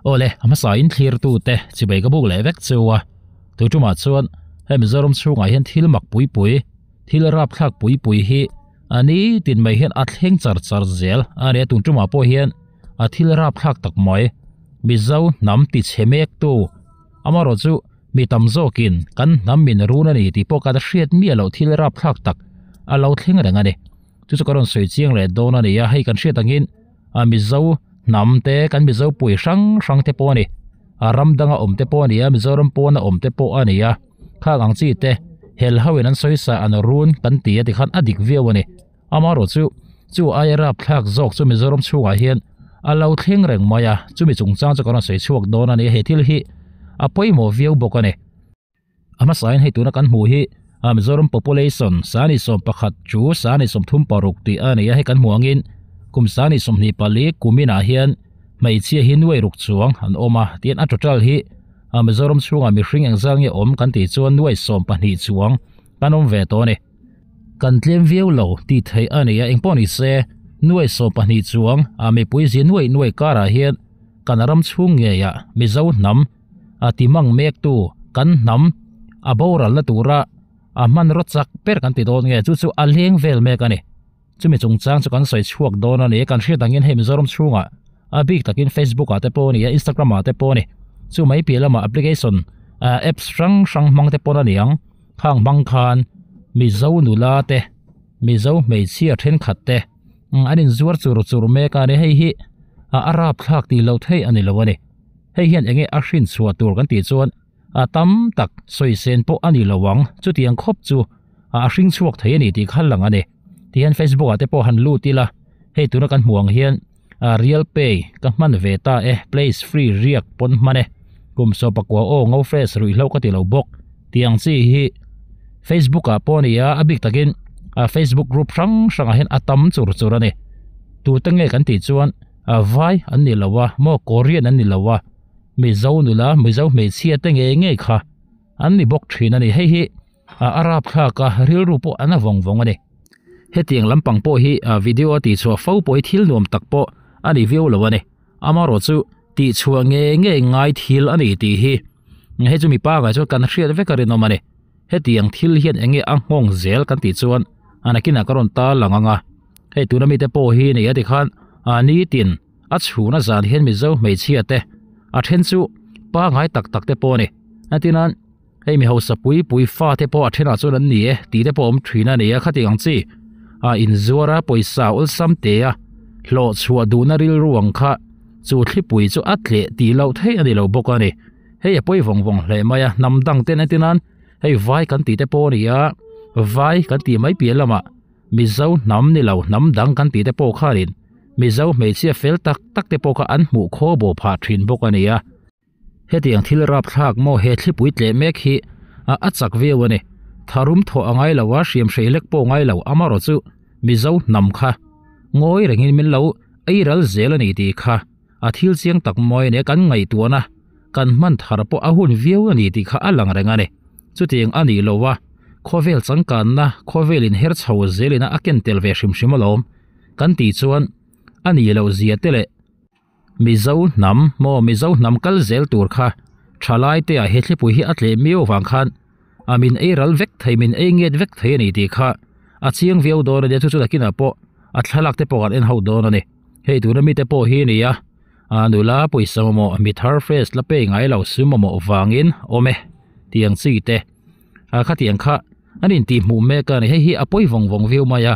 Awle, a hmasa in thlir tu te chibai ka buk leh vek cheu a, tu tumah chuan hei Mizoram chhungah hian thil mak pui pui, thil rapthlak pui pui hi a ni tin mai hian a thleng char char zel a ni a, tun tumah pawh hian a thil rapthlak tak mai Mizo hnam ti chhe mek tu amarawh chu mi tam zawkin kan hnam min run a ni tih pawh kan hriat miah loh thil rapthlak tak a lo thleng reng a ni. Chu chu ka rawn sawi chiang leh dawn a ni a, hei kan hriat angin a Mizo hnam te kan Mizo pui hrang hrang te pawh a ni a ram danga awm te pawh a ni a Mizoram pawna awm te pawh a ni a khang ang chi te hel ho in an sawi sa an run kan ti a tikhan a dik viau a ni amaherawh chu chu aia rapthlak zawk chu Mizoram chhungah hian a lo thleng reng mai a chumi chungchang chu ka rawn sawi chhuak dawn a ni he thil hi a pawimawh viau bawk a ni. A hmasain hei tuna kan hmuh hi a Mizoram population sani 11 chu sani 36 tih a ni a, hei kan hmuh angin kum sani 24 kuminah hian hmeichhia hi nuai ruk chuang an awm a, tin a total hi a Mizoram chhungah mihring engzal nge awm kan tih chuan nuai 12 chuang kan awm ve tawh a ni. Kan tlem viau lo tih theih a ni a, engpawh ni se nuai 12 chuang a mipui zi nuai nuai karah hian kan ram chhung ngeiah Mizo hnam a ti mang mek tu kan hnam a boral na tura a hmanraw chak ber kan ti dawn nge chu chu a leng vel mek a ni chumi chungchang chu kan sawi chhuak dawn a ni kan hriat angin hei Mizoram chhungah a bik takin Facebook ah te pawh a ni a Instagram ah te pawh a ni chu mai piah lamah application apps hrang hrang hmang te pawn a ni ang khang hmang khan Mizo nula te Mizo hmeichhia thenkhat te an inzuar chur chur mek a ni hei hi a rapthlak tih loh theih a ni lo a ni. Hei hian enge a hrin chhuah tur kan tih chuan a tam tak sawi sen pawh a ni lo ang, chutiang khawp chu a hring chhuak thei a ni tih kha lang a ni. Tihian Facebook ah te pawh han lut ila, hei tuna kan hmuh ang hian a real pay ka hman ve ta e, place free riak pawn hman e, kum 14 aw ngo fresh ruihhlo ka ti lo bawk tih ang chi hi Facebook ah pawh a ni a, a bik takin a Facebook group hrang hrangah hian a tam chur chur a ni. Tute nge kan tih chuan. A vai an ni lo a, maw Korean an ni lo a, Mizo nula, Mizo hmeichhia te ngei ngei kha an ni bawk thin a ni. Hei hi a Arab thlak a, rilru pawh an a vawng vawng a ni. Hetiang lampang pawh hi video a tihchhuah fo pawh hi thil nuam tak pawh a ni viau lo a ni. Amaherawh chu tihchhuah ngei ngei ngai thil a ni tih hi hei chu mipa ngai chuan kan hriat vek a rinawm a ni. Hetiang thil hian eng nge a nghawng zel kan tih chuan a nakinah ka rawn ta lang ang a. Hei tuna mite pawh hi ni a tikhan a nitin a chhuna zan hian Mizo hmeichhia te a then chu pangai tak tak te pawh a ni. Atinan hei mi hausa pui pui fa te pawh a thenah chuan an ni e tih te pawh awm thin a ni a khati ang chi a inzuara pawisa awlsam te a hlawh chhuah duhna rilru ang kha chu thlipui chu a tleh tih loh theih a ni lo bawk a ni. Hei a pawi vawng vawng hle mai a hnam dang ten atinan hei vai kan tih te pawh a ni a vai kan tih mai piah lamah Mizo hnam ni lo hnam dang kan tih te pawh khanin Mizo hmeichhia fel tak tak te pawh kha an hmuh khaw bo phah thin bawk a ni a. Hetiang thil rapthlak maw he thlipui tleh mek hi a a chak viau a ni. Tharum thawh a ngai lo a, hriam hrei lek pawh ngai lo amarawh chu Mizo hnam kha ngawi rengin min lo ei ral zel a ni tih kha a thil chiang tak mawi a ni a, kan ngaihtuahna kan hman thar pawh a hun viau a ni tih kha a lang reng a ni. Chutiang a nih lo a, khawvel changkanna, khawvel inher chho zelina a ken tel ve hrim hrim alawm kan tih chuan a nih loh zia te leh Mizo hnam maw Mizo hnam kal zel tur kha thalai te ah he thlipui hi a tleh miau vang khan a min ei ral vek thei min ei nget vek thei a ni tih kha a chiang viau dawn a nia chu chu nakinah pawh a thlalak te pawh kan en ho dawn a ni. Hei tuna mite pawh hi a ni a, a nula pawisa mamawh mi thar fresh la pei ngai lo sum mamawh vangin awm e tiang chi te a khatiang kha an intih hmuh mek a ni hei hi a pawi vawng vawng viau mai a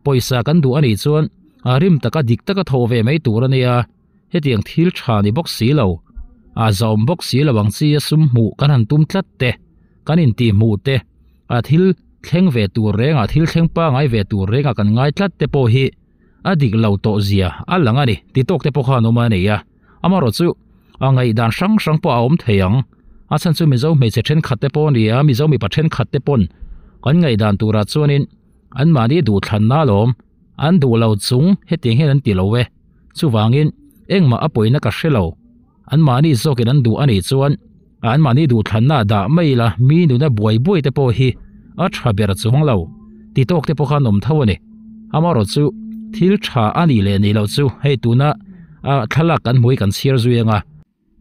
pawisa kan duh a nih chuan a rim taka dik taka thawh ve mai tur a nia hetiang thil tha ni bawk si lo a zawm bawk si lo ang chi a sum hmuh kan han tum tlat te kan intih hmuh te a thil thleng ve tur rengah thil thleng pangai ve tur rengah kan ngai tlat te pawh hi. A dik lo tawh zia a lang a ni ti tawk te pawh khan awm a nei a, amaherawh chu a ngaihdan hrang hrang pawh a awm thei ang. A chhan chu Mizo hmeichhe thenkhat te pawh a ni a, Mizo mipa thenkhat te pawn kan ngaihdan turah chuanin anmahni duhthlanna alawm an duh lo chung hetiang hian an ti lo e. Chuvangin engmah a pawina ka hre lo, anmahni zawkin an duh a nih chuan anmahni duhthlanna dah mai ila mi nuna buai buai te pawh hi a tha ber chuang lo ti tawk te pawh khan awm tho a ni. Amaherawh chu thil tha a nih leh nih loh chu hei tuna a thlalak kan hmui kan chhiar zui anga.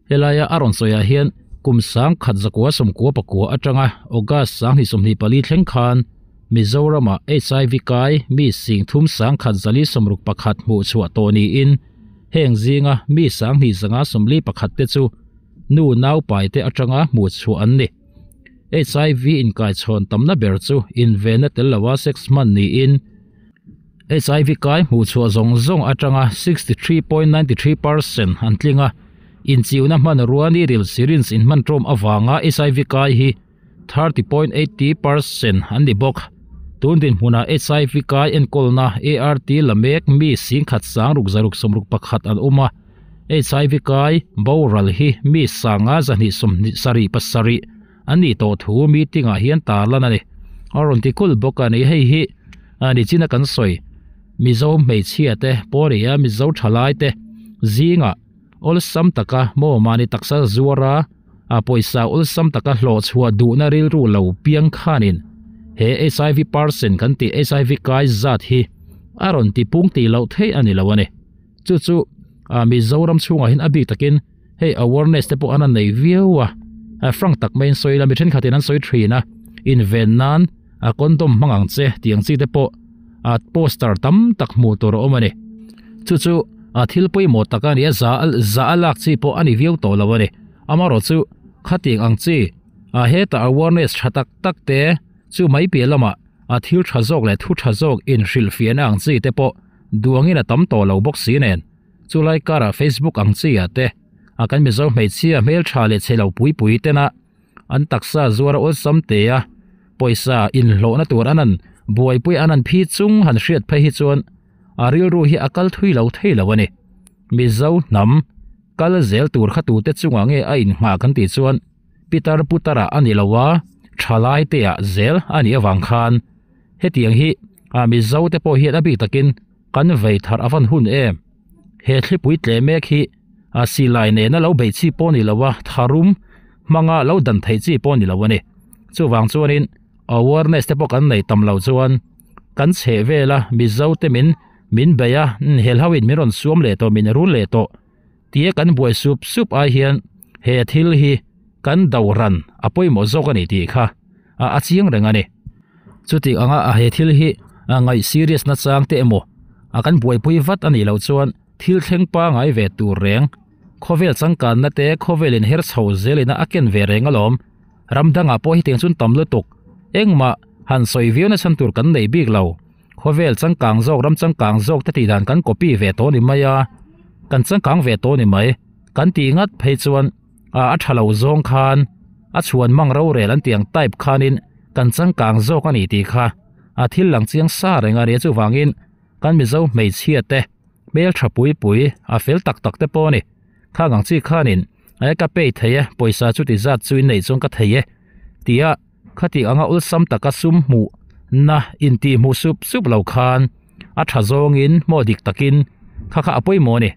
Helaia a rawn sawiah hian kum 1999 atanga August 2024 thleng khan Mizoramah HIV kai mi 31,461 hmuh chhuah tawh niin heng zinga mi 2551 te chu nu naupai te atanga hmuh chhuah an ni. HIV inkaichhawn tamna ber chu invenna tel loa sex hman niin HIV kai hmuh chhuah zawng zawng atanga 63.93% an tling a, inchiuna hmanrua needle syringe inhman tawm avanga HIV kai hi 30.80% an ni bawk. Tun dinhmunah HIV kai enkawlna ART la mek mi 16,661 an awm a, HIV kai boral hi mi 5,227 an nih tawh thu meeting ah hian tarlan a ni. A rawn ti kulh bawk a ni. Hei hi a ni chin a kan sawi Mizo hmeichhia te pawh a ni a, Mizo thalai te zingah awlsam taka maw mahni taksa zuara a pawisa awlsam taka hlawh chhuah duhna rilru lo piang khanin he HIV person kan tih HIV kai zat hi a rawn ti pung tih loh theih a ni lo a ni. Chu chu a Mizoram chhungah hian a bik takin hei awareness te pawh an nei viau a, a frank tak maiin sawi ila mi thenkhatin an sawi thin a, inven nan a condom hmang ang che tih ang chi te pawh a poster tam tak hmuh tur a awm a ni. Chu chu a thil pawimawh tak a ni a, za za a lak chi pawh a ni viau tawh lo a ni. Amaherawh chu khatiang ang chi a hetah awareness tha tak tak te chu mai piah lamah a thil tha zawk leh thu tha zawk inhrilhfiahna ang chi te pawh duangin a tam tawh lo bawk si nen. Chulai karah Facebook ang chi ah te a kan Mizo hmeichhia hmeltha leh chhe lo pui pui tena an taksa zuar a awlsam te a, pawisa inhlawhna tur an an buaipui an an phi chung han hriat phei hi chuan a rilru hi a kal thui lo thei lo a ni. Mizo hnam kal zel tur kha tute chungah nge a inngah kan tih chuan Pitar Putara a ni lo a, thalai te ah zel a nih avang khan hetiang hi a Mizo te pawh hian a bik takin Kan vei thar a van hun em? He thlipui tle mek hi a silai nena lo beih chi pawh ni lo a, tharum hmanga lo dan theih chi pawh ni lo a ni. Chuvang chuanin awareness te pawh kan nei tam lo chuan kan chheh vela Mizo te min min bei a, helho in min rawn suam leh tawh, min rul leh tawh tia kan buai sup sup ai hian he thil hi kan do ran a pawimawh zawk a ni tih kha a chiang reng a ni. Chuti anga a he thil hi a ngaih serious na chang te emaw a kan buaipui vat a nih loh chuan thil thleng pangai ve tur reng khawvel changkanna te khawvel in her chho zel ina a ken ve reng alawm. Ram dangah pawh hetiang chuan tam lutuk engmah han sawi viau na chhan tur kan nei bik lo. Khawvel changkang zawk ram changkang zawk te tih dan kan copy ve tawh ni mai a, kan changkang ve tawh ni mai. Kan tih ngat phei chuan a tha lo zawng khan a chhuan mang rorel an tih ang type khanin kan changkang zawk a ni tih kha a thil lang chiang sa reng a ni a chuvangin kan Mizo hmeichhia te hmeltha pui pui a fel tak tak te pawh a ni khang ang chi khanin e ka pay thei e pawisa chuti zat chu in neih chuan ka thei e tia khati anga awlsam taka sum hmuh na intih hmuh sup sup lo khan a tha zawngin hmaw dik takin kha kha a pawimawh a ni.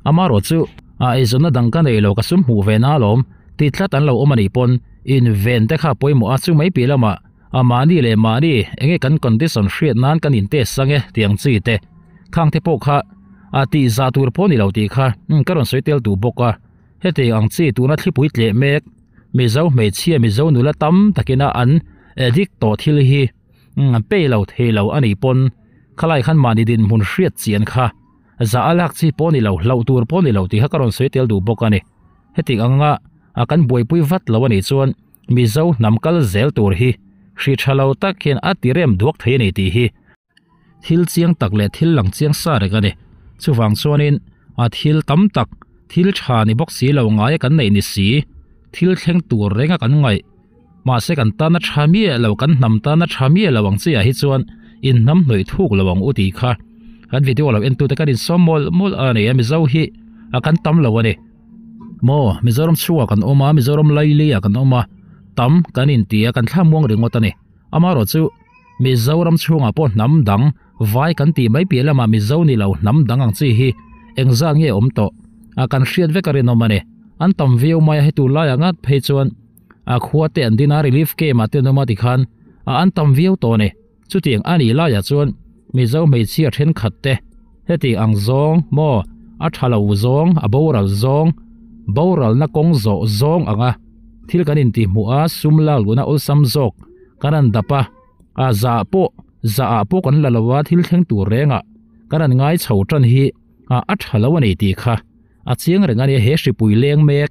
Amaherawh chu a eizawnna dang ka nei lo ka sum hmuh ve na alawm tih tlat an lo awm a nih pawn inven te kha a pawimawh a chu mai piah lamah a mahni leh mahni enge kan condition hriat nan kan in test ang e tih ang chi te khang te pawh kha a tih zah tur pawh a ni lo tih kha ka rawn sawi tel duh bawk a heti ang chi tuna thlipui tleh mek Mizo hmeichhia Mizo nula tam takina an addict tawh thil hi an pay lo thei lo a nih pawn khalai khan mahni dinhmun hriat chian kha Za a lak chi pawh ni lo, hlauh tur pawh ni lo tih kha ka rawn sawi tel duh bawk a ni. Heti anga a kan buaipui vat lo a nih chuan Mizo hnam kal zel tur hi hri tha lo tak hian a ti rem duak thei a ni tih hi thil chiang tak leh thil lang chiang sa reng a ni. Chuvang chuanin a thil tam tak, thil tha ni bawk si lo ngaia kan neih ni si, thil thleng tur renga kan ngaih, mahse kan tana tha miah lo, kan hnam tana tha miah lo ang chiah hi chuan in hnam hnawih thuk lo ang u tih kha kan video lo entute kan insawm mawlh mawlh a ni a, Mizo hi a kan tam lo a ni. Maw Mizoram chhungah kan awm a, Mizoram laili ah kan awm a, tam kan inti a, kan thla muang ringawt a ni. Amaherawh chu Mizoram chhungah pawh hnam dang vai kan tih mai piah lamah Mizo ni lo hnam dang ang chi hi engzat nge awm tawh a kan hriat vek a rinawm a ni. An tam viau mai a, hei tunlaiah ngat phei chuan a khua te an din a relief camp ah te an awm a tikhan a an tam viau tawh a ni. Chutiang a nih laiah chuan Mizo hmeichhia thenkhat te heti ang zawng maw a tha lo zawng a boral zawng Boralna kawng zawh zawng anga thil kan intihhmuh a, sum lak luhna awlsam zawk kan han dap a, a zah pawh zah ah pawh kan la lo a, thil thleng tur rengah kan han ngai chho tan hi a tha lo a ni tih kha a chiang reng a nia. He hripui leng mek,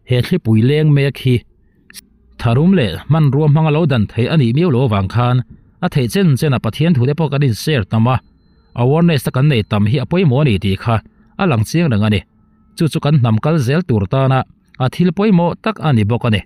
he thlipui leng mek hi tharum leh hmanrua hmanga lo dan theih a nih miau lo avang khan a theih chen chen a Pathian thute pawh kan inshare tam a, awareness te kan nei tam hi a pawimawh a ni tih kha a lang chiang reng a ni. Chu chu kan hnam kal zel tur tana a thil pawimawh tak a ni bawk a ni.